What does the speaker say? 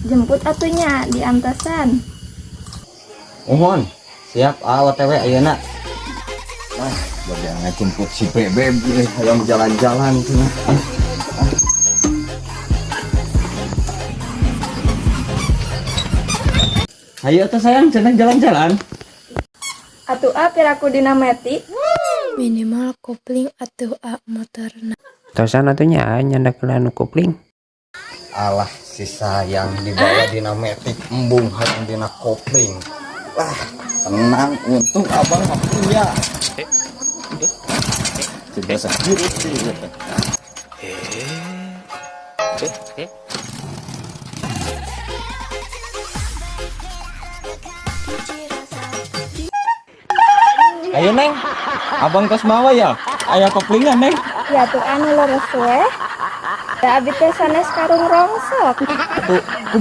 Jemput atuh nya di antosan. Mohon, siap OTW ayeuna. Ah, bade ngajemput si Bebeb nih, hayang jalan-jalan cenah. Ah, ah. Hayu atuh sayang cenah jalan-jalan. Atuh a piraku dina metik. Minimal kopling atuh a motorna. Tosan atuh nya nyandak nu kopling. Alah si sayang dibawa dina metik embung hayang dina kopling. Wah, tenang untung abang mah punya. Coba hirup sih gitu. Ayo Neng, abang tos mawa ya? Aya koplingan Neng. Ya tuh anu leres we. Da abi teh sanes karung rongsok. Tuh